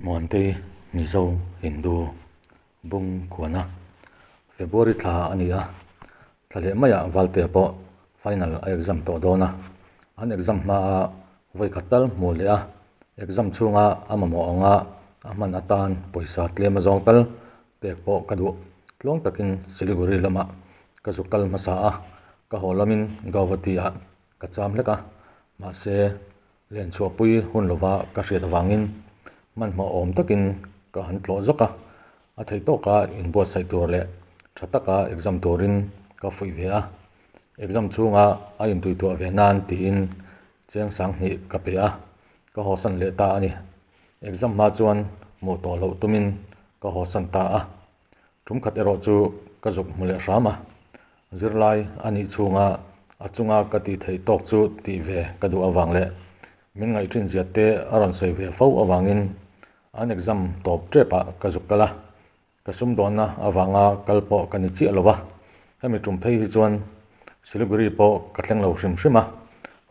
Muantei Mizo Hindu Bung Khuana February thla a ni a, thla leh maiah Valtea pawh final a exam tawh dawn a, an exam hmaa vawikhat tal hmuh leh a, exam chhunga a mamawh anga a hman atan pawisa tlem a zawng tal pek pawh ka duh. Tluang takin Siliguri lamah ka zuk kal hmasa a, ka haw lamin Guwahati ah ka cham hlek a, mahse Len chhuahpui hun lova ka hriat avangin hmanhmawh awm takin ka han tlawh zawk a, a theih tawka inbuatsaih tur leh tha taka exam turin ka fuih ve a. Exam chhunga a intuituah ve nan tiin cheng sanghnih ka pe a, ka hawsan leh ta a ni. Exam hma chuan hmuh tawh loh tumin ka hawsan ta a. Tum khat erawh chu ka zuk hmu leh hram a, zirlai a nih chhunga a chunga ka tih theih tawk chu tih ve ka duh avang leh min ngaihṭin zia te a rawn sawi ve fo avangin an exam tawp ṭep ah ka zuk kal a, ka sumdawnna avanga kal pawh ka ni chiah lo va, hemi tum phei hi chuan Siliguri pawh ka thleng lo hrim hrim a,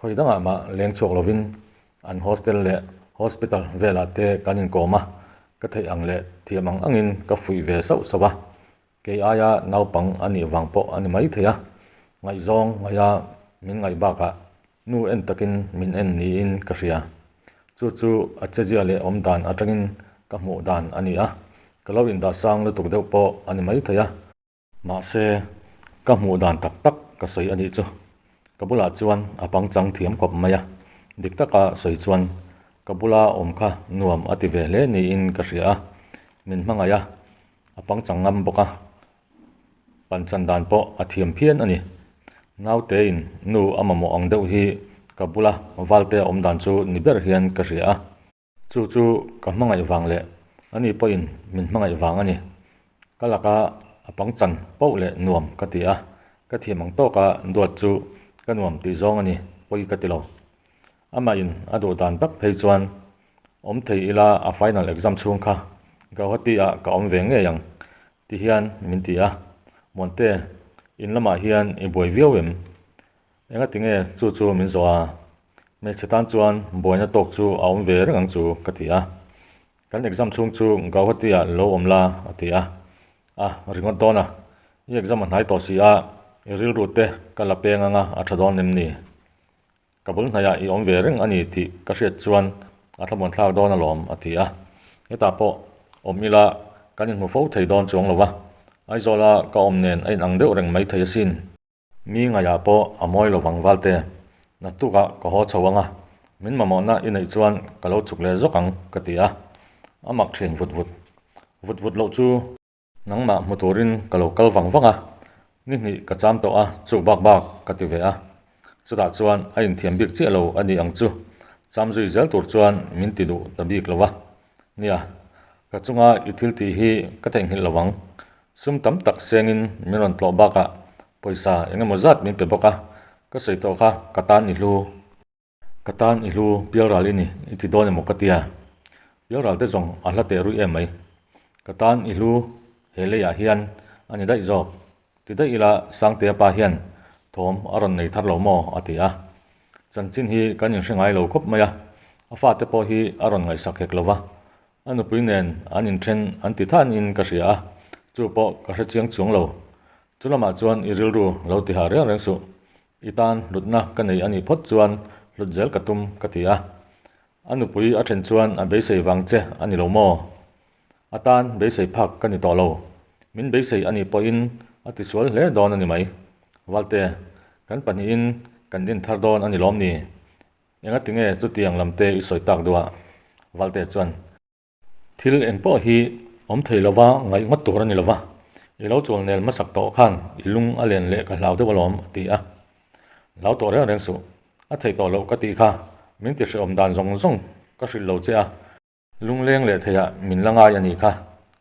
khawi dangah mah leng chhuak lovin An hostel leh hospital velah te kan inkawm a, ka theih ang leh thiam ang angin ka fuih ve sauh sauh a, kei aia naupang a nih vang pawh a ni mai thei a, ngaihzawng ngaiha min ngaih bakah nu en takin min en niin ka hria. Chu chu a chezia leh awm dan atangin ka hmuh dan a ni a, ka lo indah sang lutuk deuh pawh a ni mai thei a. Mahse, ka hmuh dan tak tak ka sawi a nih chu. Ka bulah chuan a pangchang thiam khawp mai a, dik taka sawi chuan ka bula awm kha nuam a ti ve hle niin ka hria a, min hmangaih a, a pangchang ngam bawk a, panchan dan pawh a thiam phian a ni. Nautein nu a mamawh ang deuh hi ka bula Valtea awm dan chu ni ber hian ka hria a. Chu chu ka hmangaih vang leh ani pawhin min hmangaih vang a ni. Ka laka a pangchan pauh leh nuam ka ti a, ka thiam ang tawka duat chu ka nuam tih zawng a ni pawi ka ti lo. Amahin a duh dan tak phei chuan awm thei ila a final exam chhung kha Gauhati ah ka awm ve ngei ang ti hian min ti a, Muante, in lamah hian i buai viau em? Engati nge chu chu min zawh a? Hmeichhe tan chuan buaina tawk chu a awm ve reng ang chu ka ti a. Kan exam chhung chu Gauhati ah lo awm la a ti a. A ringawt dawn a, i exam a hnai tawh si a, i rilru te ka la peng anga a tha dawn em ni? Ka bul hnaiah i awm ve reng a ni tih ka hriat chuan a thlamuan thlak dawn alawm a ti a. Hetah pawh awm ila kan inhmu fo thei dawn chuang lo va, Aizawla ka awm nen a inang deuh reng maithei asin. Mi ngaiah pawh a mawi lo vang Valte, naktukah ka haw chho ang a, min mamawhna i neih chuan ka lo chuk leh zawk ang ka ti a, a mak thin vut vut. Vut vut loh chu nangmah hmu turin ka lo kal vang vang a, ni hnih ka cham tawh a, chuk bak bak ka ti ve a. Chutah chuan a inthiam bik chiah lo a ni ang chu, cham zui zel tur chuan min ti duh ta bik lo va. Nia, ka chunga i thil tih hi ka theihnghilh lo vang. Sum tam tak sengin min rawn tlawh bakah pawisa eng emaw zat min pe bawk a, ka sawi tawh kha ka tan i hlu. Ka tan i hlu pialral i ni i ti dawn emaw ka tia. Pialral te zawng a hla teh ruih em mai. Ka tan i hlu he leiah hian a ni daih zawk. Ti daih ila Sangtea pa hian thawm a rawn nei thar lo maw? a ti a. Chanchin hi kan inhre ngai lo khawp mai a, a fate pawh hi a rawn ngaihsak hek lo va. A nupui nen an inthen an ti thanin ka hria a, chu pawh ka hre chiang chuang lo. Chu lamah chuan i rilru lo ti hah reng reng suh. I tan hlutna ka nei a nih phawt chuan hlut zel ka tum ka ti a. A nupui a then chuan a beisei vang che a ni lo maw? A tan beisei phak ka ni tawh lo. Min beisei a nih pawhin a tisual hle dawn a ni mai. Valte, kan pahnihin kan din thar dawn a ni lawm ni? Engati nge chutiang lam te i sawi tak duh a? Valte chuan. Thil eng pawh hi awm thei lova ngaih ngawt tur a ni lova, i lo chawl nel hmasak tawh khan i lung a len leh ka hlau deuh alawm a ti a. Hlau tawh reng reng suh, a thei tawh loh ka tih kha min ti hrehawm dan zawng zawng ka hrilh lo che a. Lungleng leh theiah min la ngai a nih kha,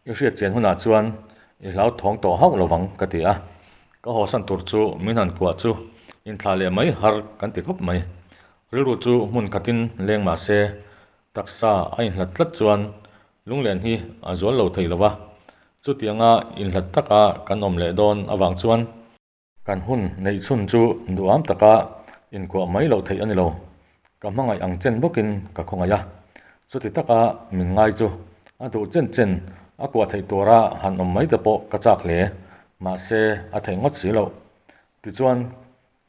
i hriat chian hunah chuan i hlau thawng tawh hauh lovang ka ti a. Ka hawsan tur chu min han kuah chu inthlah leh mai har kan ti khawp mai. Rilru chu hmun khatin leng mah se taksa a inhlat tlat chuan lunglen hi a zual lo thei lo va, chutianga inhlat taka kan awm leh dawn avang chuan Kan hun neih chhun chu duham taka inkuah mai loh theih a ni lo. Ka hmangaih ang chen bawkin ka khawngaih a, chuti taka min ngai chu A duh chen chen a kuah theih tura han awm mai te pawh ka chak hle, mahse a theih ngawt si loh. Tichuan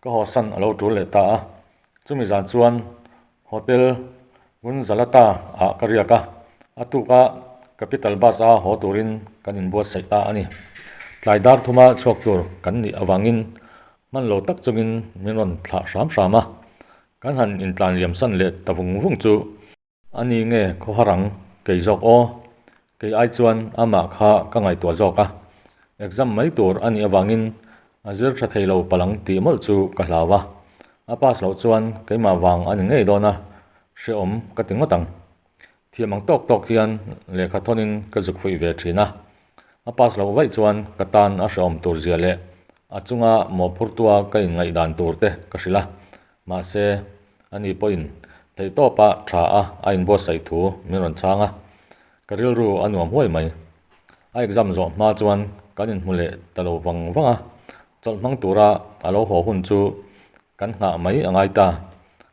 ka haw san a lo tul leh ta a, chumi zan chuan Hotel Gunzalata ah ka riak a, a tuka Capital Bus a haw turin kan inbuatsaih ta a ni. Tlai dar thuma chhuak tur kan nih avangin hman lo tak chungin min rawn thlah hram hram a, kan han intlan liam san leh ta vung vung chu. A ni nge khawhar ang kei zawk aw. Kei ai chuan amah kha ka ngaihtuah zawk a. Exam mai tur a nih avangin a zir tha thei lo palang tih mawlh chu ka hlau a. A pass loh chuan keimah vang a ni ngei dawn a, hrehawm ka ti ngawt ang. Thiam ang tawk tawk hian lehkha thawnin ka zuk fuih ve thin a. A pass loh vaih chuan ka tan a hrehawm tur zia leh a chunga mawhphurtua ka inngaihdan tur te ka hrilh a. Mahse, ani pawhin theihtawpa tha a a inbuatsaih thu min rawn chhang a, ka rilru a nuam huai mai. A exam zawh hma chuan kan inhmu leh ta lo vang vang a, chawlh hmang tura a lo haw hun chu kan nghah mai a ngai ta.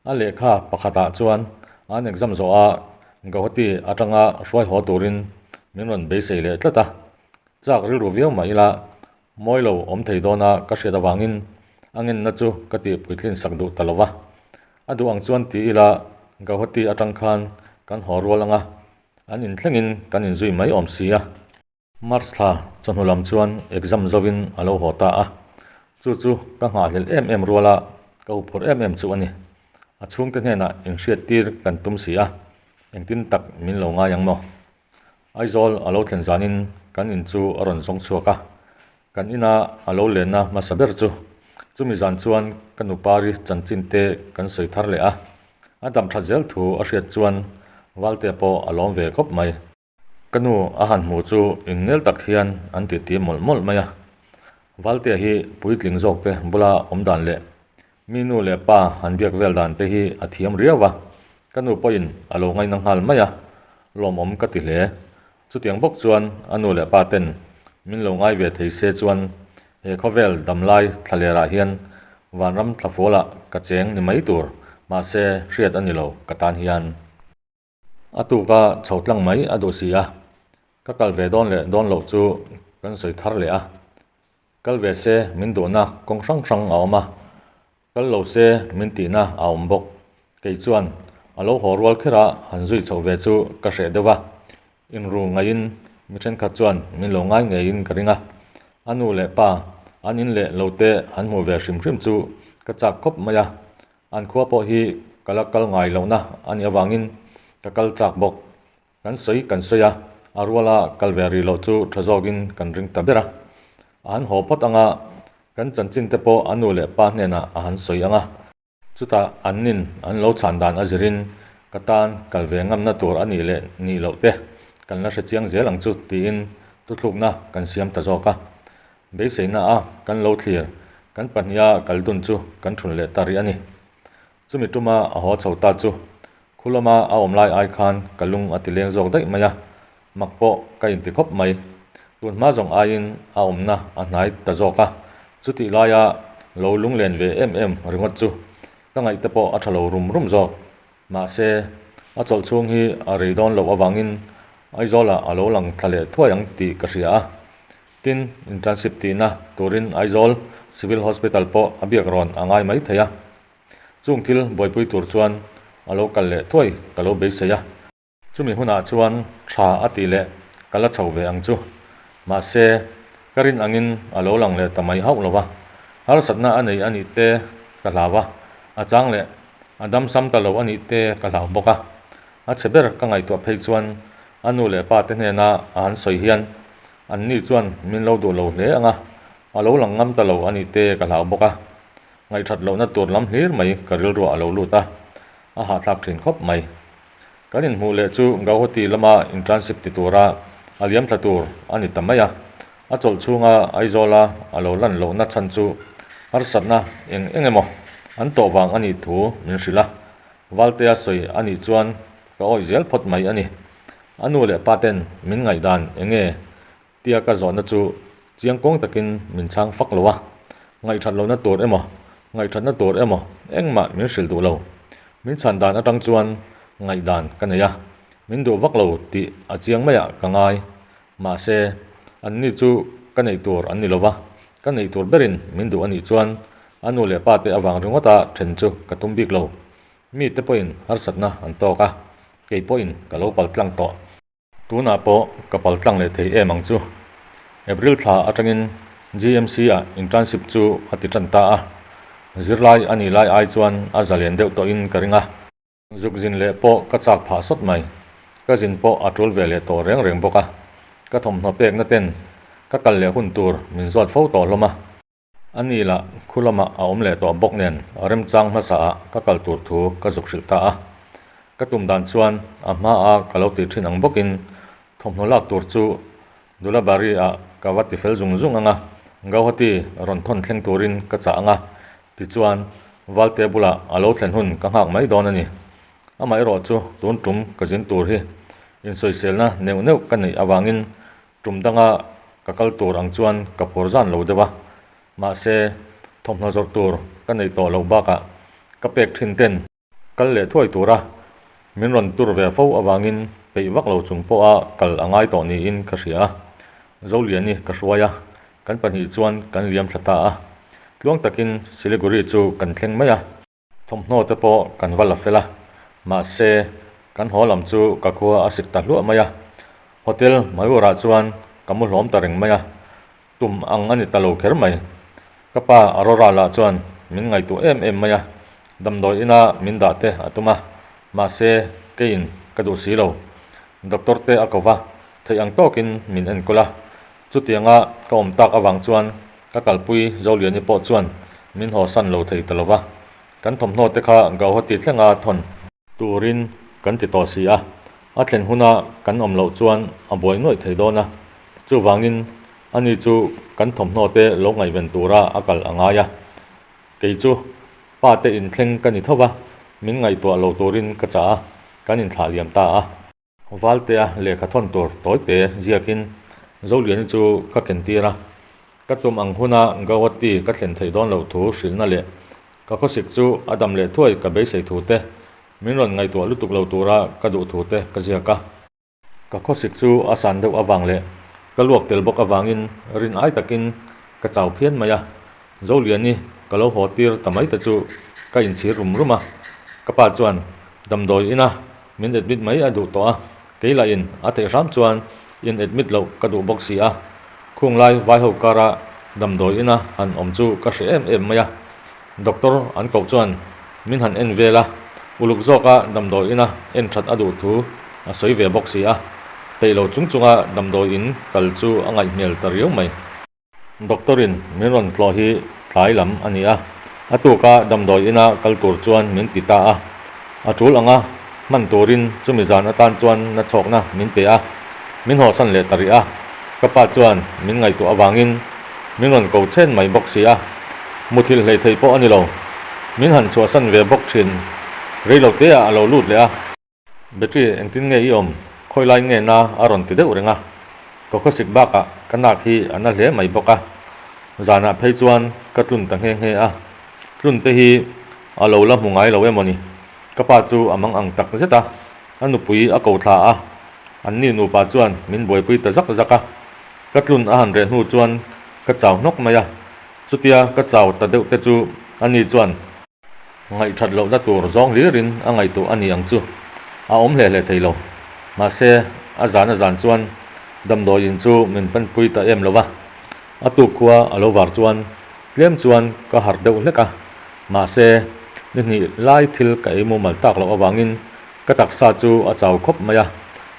A lehkha pakhatah chuan an exam zawha Guwahati atanga hruai haw turin min rawn beisei leh tlat a, chak rilru viau mah ila Mawi lo awm thei dawna ka hriat avangin a ngenna chu ka tih puitlin sak duh ta lo va. A duh ang chuan ti ila Gauhati atang khan kan haw rual anga an inthlengin kan inzui mai awm si a. March thla chawhnu lam chuan exam zovin a lo haw ta a, chu chu ka nghahhlelh em em ruala ka huphurh em em chu a ni. A chhungte hnenah inhriattir kan tum si a, engtin tak min lo ngai ang maw? Aizawl a lo thlen zanin kan in chu a rawn zawng chhuak a, kan ina a lo lenna hmasa ber chu chumi zan chuan ka nupari chanchin te kan sawi thar leh a, a dam that zel thu a hriat chuan Valtea pawh a lawm ve khawp mai. Ka nu a han hmuh chu innel tak hian an titi mawlh mawlh mai a, Valtea hi puitling zawk te bula awm dan leh Mi nu leh pa han biak vel dan te hi a thiam riau a, ka nu pawhin a lo ngaina nghal mai a, lawmawm ka ti hle. Chutiang bawk chuan a nu leh pa ten min lo ngai ve thei se chuan he khawvel damlai thlalerah hian vanram thlafualah ka cheng ni mai tur, mahse hriat a ni lo ka tan hian. A tuka chho tlang mai a duh si a, ka kal ve dawn leh dawn loh chu kan sawi thar leh a. Kal ve se min duhna kawng hrang hrang a awm a, kal lo se min tihna a awm bawk. Kei chuan a lo haw rual kher a han zui chhoh ve chu ka hreh deuh a, inru ngaihin mi thenkhat chuan min lo ngai ngeiin ka ring a. A nu leh pa an in leh lo te han hmuh ve hrim hrim chu ka chak khawp mai a, An khua pawh hi ka la kal ngai lohna a nih avangin ka kal chak bawk. Kan sawi kan sawi a, a ruala kal ve rih loh chu tha zawkin kan ring ta ber a. A han haw phawt anga kan chanchin te pawh a nu leh pa hnenah a han sawi ang a. Chutah an nin an lo chhan dan a zirin ka tan kal ve ngamna tur a nih leh nih loh te kan la hre chiang zel ang chu tiin thuthlukna kan siam ta zawk a. Beiseina a kan lo thlir, kan pahniha kal dun chu kan thun leh ta rih a ni. Chumi tuma a haw chho ta chu khu lama a awm lai ai khan ka lung a ti leng zawk daih mai a, mak pawh ka inti khawp mai. Tun hma zawng aiin a awmna a hnai ta zawk a, chutih laia lo lunglen ve em em ringawt chu ka ngaih te pawh a tha lo rum rum zawk. Mahse, a chawlh chhung hi a rei dawn loh avangin Aizawlah a lo lang thla leh thuai ang tih ka hria a. Tin, internship tihna turin Aizawl Civil Hospital pawh a biak rawn a ngai mai thei a. Chung thil buaipui tur chuan a lo kal leh thuai ka lo beisei a. Chumi hunah chuan tha a tih leh ka la chho ve ang chu. Mahse, ka rin angin a lo lang leh ta mai hauh lo va. Harsatna a nei a nih te ka hlau a, a chang leh a damsam ta lo a nih te ka hlau bawk a. A chhe ber ka ngaihtuah phei chuan a nu leh pa te hnena a han sawi hian An ni chuan min lo duh lo hle ang a, a lo lang ngam ta lo a ni te ka hlau bawk a. Ngaihthat lohna tur lam hlir mai ka rilruah a lo lut a, a hahthlak thin khawp mai. Kan inhmuh leh chu Gauhati lama internship ti tura a liam thla tur a ni ta mai a, a chawlh chhunga Aizawla a lo lan lohna chhan chu harsatna eng eng emaw an tawh vang a nih thu min hrilh a, Valtea sawi a nih chuan ka awih zel phawt mai a ni. A nu leh pa ten min ngaihdan eng nge tia ka zawhna chu chiang kawng takin min chhang fak lo a, ngaihthat lohna tur emaw, ngaihthatna tur emaw engmah min hrilh duh lo. Min chhan dan atang chuan ngaihdan ka nei a, Min duh vak lo tih a chiang maiah ka ngai. Mahse, anni chu ka neih tur an ni lo va, ka neih tur berin min duh a nih chuan a nu leh pa te avang ringawta then chu ka tum bik lo. Mite pawhin harsatna an tawk a, kei pawhin ka lo pal tlang tawh. Tunah pawh ka pal tlang leh thei em ang chu. April thla atangin GMC ah internship chu a ti tan ta a, zirlai a nih lai ai chuan a zalen deuh tawhin ka ring a. Zuk zin leh pawh ka chak phah sawt mai. Ka zin pawh a tul ve leh tawh reng reng bawk a. Ka thawmhnaw pekna ten ka kal leh hun tur min zawt fo tawh hlawm a. A ni lah khu lamah a awm leh tawh bawk nen remchang hmasa ah ka kal tur thu ka zuk hrilh ta a. Ka tum dan chuan a hma a ka lo tih thin ang bawkin thawmhnaw lak tur chu Dulabari ah ka va ti fel zung zung ang a, Gauhati rawn thawn thleng turin ka chah ang a, tichuan Valte bulah a lo thlen hun ka nghak mai dawn a ni. Amaherawh chu tun tum ka zin tur hi insawiselna neuh neuh ka neih avangin Tum danga ka kal tur ang chuan ka phur zan lo deuh a, mahse thawmhnaw zawrh tur ka neih tawh loh bakah ka pek thin ten kal leh thuai tura min rawn tur ve fo avangin peih vak lo chung pawha kal a ngai tawh niin ka hria a. Zoliani ka hruai a, kan pahnih chuan kan liam thla ta a. Tluang takin Siliguri chu kan thleng mai a. Thawmhnaw te pawh kan va la fel a, mahse kan haw lam chu ka khua a sik ta hluah mai a. Hotel Mayur-ah chuan ka mu hlawm ta reng mai a, tum ang a ni ta lo kher mai. Ka pa Aurora lah chuan min ngaihtuah em em mai a, damdawi ina min dah te a tum a, mahse keiin ka duh si lo. Doctor te a ko va, theih ang tawkin min enkawl a, chutianga ka awm tak avang chuan Ka kalpui Zoliani pawh chuan min hawsan lo thei ta lo va, kan thawmhnaw te kha Gauhati thlenga thawn turin kan ti tawh si a, a thlen huna kan awm loh chuan a buai nuaih thei dawn a, chuvangin ani chu kan thawmhnaw te lo ngaihven tura a kal a ngai a, kei chu pa te inthleng ka ni tho va, min ngaihtuah lo turin ka chah a, kan inthlah liam ta a. Valtea lehkha thawn tur tawite ziakin Zoliani chu ka ken tir a, ka tum ang huna Gauhati ka thlen theih dawn loh thu hrilhna leh ka khawsik chu a dam leh thuai ka beisei thu te, min rawn ngaihtuah lutuk lo tura ka duh thu te ka ziak a. Ka khawsik chu a san deuh avang leh ka luak tel bawk avangin rin ai takin ka chau phian mai a, Zoliani ka lo haw tir ta mai te chu ka inchhir rum rum a, ka pa chuan damdawi ina Min admit mai a duh tawh a, kei lahin a theih hram chuan in admit loh ka duh bawk si a, khung lai vai ho kara damdawi ina han awm chu ka hre em em mai a. Doctor an koh chuan min han en vel a, uluk zawka damdawi ina en that a duh thu a sawi ve bawk si a, peih lo chung chunga damdawi in kal chu a ngaih hmel ta riau mai. Doctor in min rawn tlawh hi tlai lam a ni a, a tuka damdawi ina kal tur chuan min ti ta a. A tul anga hman turin chumi zan atan chuan na chhawkna min pe a, min hawsan leh ta rih a. Ka pa chuan min ngaihtuah avangin min rawn ko chen mai bawk si a, muthilh hleih theih pawh a ni lo. Min han chhuahsan ve bawk thin reilote ah a lo lut leh a. Battery engtin nge i awm? Khawi lai nge na a rawn ti deuh reng a. Ka khawsik bakah ka nak hi a na hle mai bawk a. Zanah phei chuan ka tlun ta nghe nghe a. Tlun te hi a lo la hmu ngai lo emaw ni? Ka pa chu a mang ang tak zet a. A nupui a ko thla a. Anni nupa chuan min buaipui ta zak zak a. Ka tlun a han reh hnu chuan ka chau hnawk mai a. Chutia ka chau ta deuh te chu ani chuan Ngaihthat lohna tur zawng hlirin a ngaihtuah a ni ang chu. A awm hle hle thei lo. Mahse, a zan a zan chuan damdawi in chu min panpui ta em lo va. A tuk khua a lo var chuan tlem chuan ka harh deuh hlek a. Mahse, ni hnih lai thil ka ei mumal tak loh avangin ka taksa chu a chau khawp mai a.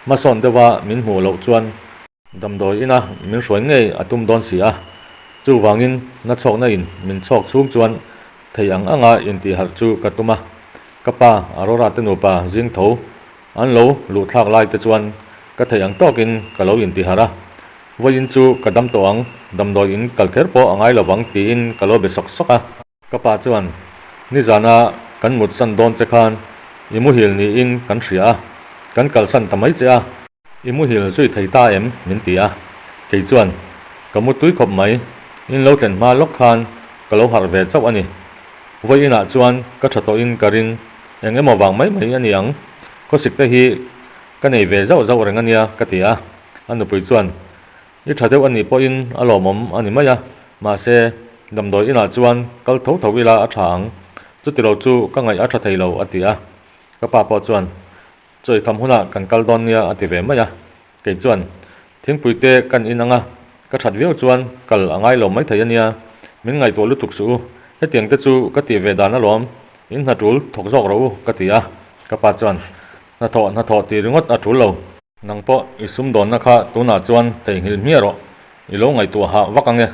Hmasawn deuha min hmuh loh chuan Damdawi ina min hruai ngei a tum dawn si a, chuvangin na chhawkna in min chhawk chhung chuan thei ang anga intihharh chu ka tum a. Ka pa Aurora te nupa zing tho an lo luh thlak lai te chuan ka thei ang tawkin ka lo intiharh a. Vawiin chu ka dam tawh ang, damdawi in kal kher pawh a ngai lovang tiin ka lo be sawk sawk a. Ka pa chuan, Nizana kan mutsan dawn che khan i muhil niin kan hria a, kan kalsan ta mai che a. I muhil zui thei ta em? min ti a. Kei chuan, Ka mu tui khawp mai, in lo thlen hma lawk khan ka lo harh ve chauh a ni. Vawi inah chuan ka tha tawhin ka ring, eng emaw vang mai mai a ni ang. Khawsik te hi. Ka nei ve zauh zauh reng a nia ka ti a. A nupui chuan, I tha deuh a nih pawhin a lawmawm a ni mai a, mahse, damdawi inah chuan kal tho tho ila a tha ang. Chutilo chu ka ngaih a tha thei lo a ti a. Ka pa pawh chuan, Chawikham hunah kan kal dawn nia a ti ve mai a. Kei chuan, Thingpui te kan in ang a, ka that viau chuan kal a ngai lo maithei a nia, min ngaihtuah lutuk suh u, hetiang te chu ka tih ve dan alawm, in hna tul thawk zawk rawh u ka ti a. Ka pa chuan, Hnathawh hnathawh tih ringawt a tul lo. Nang pawh i sumdawnna kha tunah chuan theihnghilh hmiah rawh, i lo ngaihtuah hah vak ang e,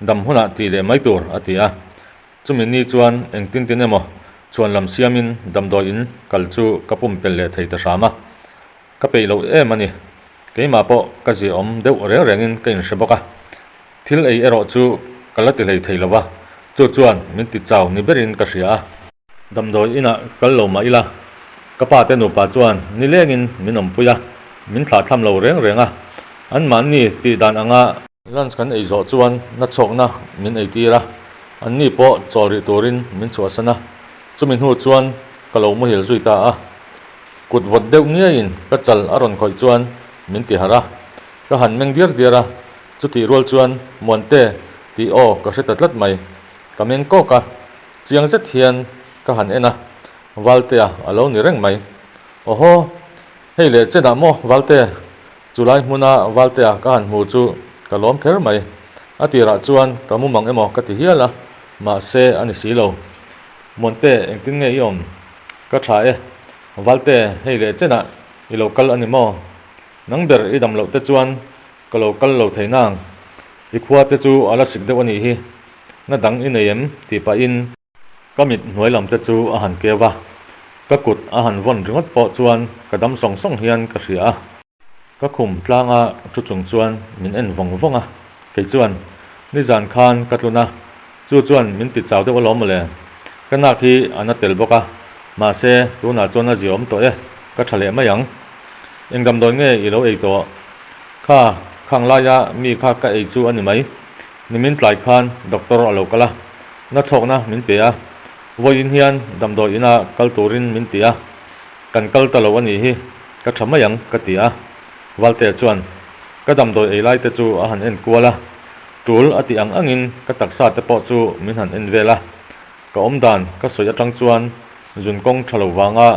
dam hunah tih leh mai tur a ti a. Chumi ni chuan engtin tin emaw chhuan lam siamin damdawi in kal chu ka pumpelh leh thei ta hram a. Ka peih loh em a ni. Keimah pawh ka ziaawm deuh reng rengin ka inhre bawk a. Thil ei erawh chu ka la ti hlei thei lo va, chu chuan min ti chau ni berin ka hria a. Damdawi inah kal lo mah ila, ka pa te nupa chuan nilengin min awmpui a, min thlahthlam lo reng reng a. Anmahni tih dan anga. Lunch kan ei zawh chuan na chhawkna min ei tir a, anni pawh chawl rih turin min chhuahsan a, chumi hnu chuan ka lo muhil zui ta a. Kut vawt deuh ngeiin ka chal a rawn khawih chuan min ti harh a, ka han meng diar diar a, chutih rual chuan Muante tih aw ka hre ta tlat mai. Ka meng kawk a, chiang zet hian ka han en a, Valtea a lo ni reng mai. Awhaw, hei leh chenah maw Valte? Chulai hmuna Valtea ka han hmu chu ka lawm kher mai. A tirah chuan ka mumang emaw ka ti hial a, mahse a ni si lo. Muante, engtin nge i awm? Ka tha e. Valte, hei leh chenah i lo kal a ni maw? Nang ber i dam loh te chuan ka lo kal lo thei nang. I khua te chu a la sik deuh a nih hi. Na dang i nei em? tih pahin. Ka mit hnuai lam te chu a han keu a, ka kut a han vawn ringawt pawh chuan ka dam sawng sawng hian ka hria a. Ka khum tlanga thu chung chuan min en vawng vawng a, kei chuan, Nizan khan ka tlun a, chu chuan min ti chau deuh alawm mawle. Ka nak hi a na tel bawk a, mahse tunah chuan a ziaawm tawh e, ka tha leh mai ang. Eng damdawi nge i lo ei tawh? Kha, khang laia mi kha ka ei chu a ni mai. Nimin tlai khan doctor a lo kal a, na chhawkna min pe a, vawiin hian damdawi ina kal turin min ti a, kan kal ta lo a nih hi, ka tha mai ang ka ti a. Valtea chuan ka damdawi ei lai te chu a han en kual a, tul a tih ang angin ka taksa te pawh chu min han en vel a, ka awm dan ka sawi atang chuan zun kawng tha lo vanga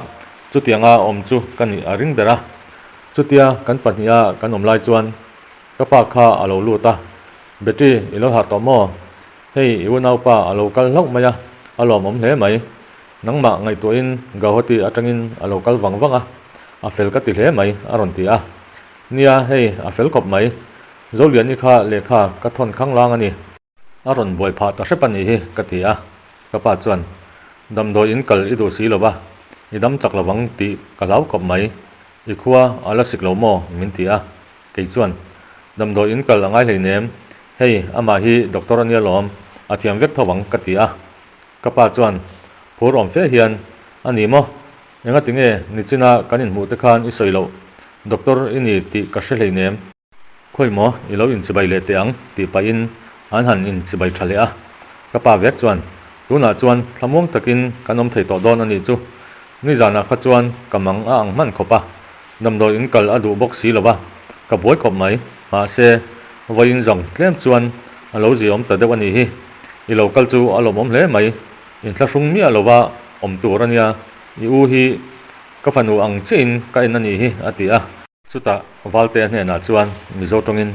chutianga awm chu ka nih a ring ber a. Chutia kan pahniha kan awm lai chuan Ka pa kha a lo lut a, Betty, i lo harh tawh maw? Hei, i unaupa a lo kal hlauh mai a, a lawmawm hle mai. Nangmah ngaihtuahin Gauhati atangin a lo kal vang vang a, a fel ka ti hle mai, a rawn ti a. Nia, hei, a fel khawp mai. Zoliani kha lehkha ka thawn khang lang a ni. A rawn buai phah ta hrep a nih hi, ka ti a. Ka pa chuan, Damdawi in kal i duh si lo va, i dam chak lo vang tih ka hlau khawp mai. I khua a la sik lo maw? min ti a. Kei chuan, Damdawi in kal a ngai hleinem, hei amah hi doctor a nia lawm, a thiam vek tho ang ka ti a. Ka pa chuan phur awm fe hian, A ni maw? Engati nge nichina kan inhmuh te khan i sawi loh? Doctor i ni tih ka hre hleinem. Khawi maw i lo inchibai leh teh ang tih pahin an han inchibai tha leh a. Ka pa vek chuan, Tunah chuan thlamuang takin kan awm thei tawh dawn a nih chu. Nizanah kha chuan ka mang a ang hman khawp a, damdawi in kal a duh bawk si lo va, ka buai khawp mai. Mahse, vawiin zawng tlem chuan a lo ziaawm ta deuh a nih hi. I lo kal chu a lawmawm hle mai. Inthlahrung miah lo va awm tur a nia, i u hi ka fanu ang chiahin ka en a nih hi, a ti a. Chutah Valtea hnenah chuan Mizo tawngin,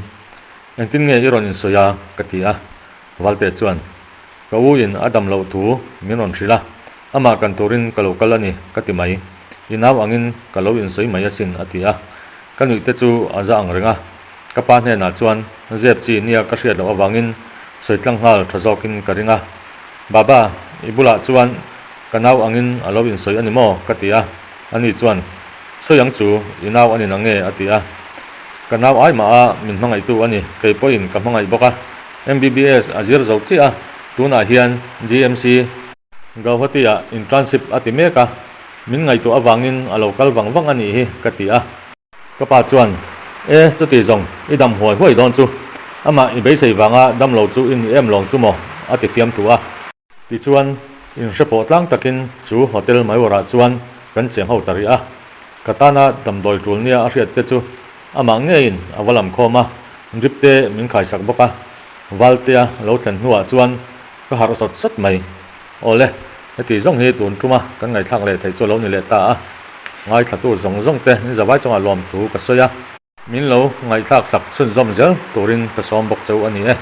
Engtin nge i rawn insawi a? ka ti a. Valtea chuan, Ka u in a dam loh thu min rawn hrilh a, amah kan turin ka lo kal a ni, ka ti mai. I nau angin ka lo insawi mai asin, a ti a. Ka nuih te chu a za ang reng a. Ka pa hnenah chuan zep chi nia ka hriat loh avangin sawi tlang nghal tha zawkin ka ring a. Baba, i bulah chuan ka nau angin a lo insawi a ni maw? ka ti a. Ani chuan, Sawi ang chu, i nau a ni nang nge? a ti a. Ka nau ai mah a, min hmangaihtu a ni, kei pawhin ka hmangaih bawk a. MBBS a zir zo chiah a, tunah hian GMC. Gauhati-ah internship a ti mek a, min ngaihtuah avangin a lo kal vang vang a nih hi, ka ti a. Ka pa chuan, E, chuti zawng, i dam huai huai dawn chu. Amah i beisei vanga dam lo chu i ni em lawng chu maw? a ti fiam thu a. Tichuan, inhre pawh tlang takin chu Hotel Mayur-ah chuan kan cheng ho ta rih a. Ka tana damdawi tul nia a hriat te chu amah ngeiin a va lam khawm a, drip te min khaisak bawk a. Valtea lo thlen hnuah chuan ka harh sawt sawt mai. Awle, heti zawng hi tun tuma kan ngaihthlak leh theih chu a lo ni leh ta a. Ngaithlatu zawng zawng te min zavai chungah lawmthu ka sawi a. Min lo ngaihthlak sak chhunzawm zel turin ka sawm bawk cheu a ni e.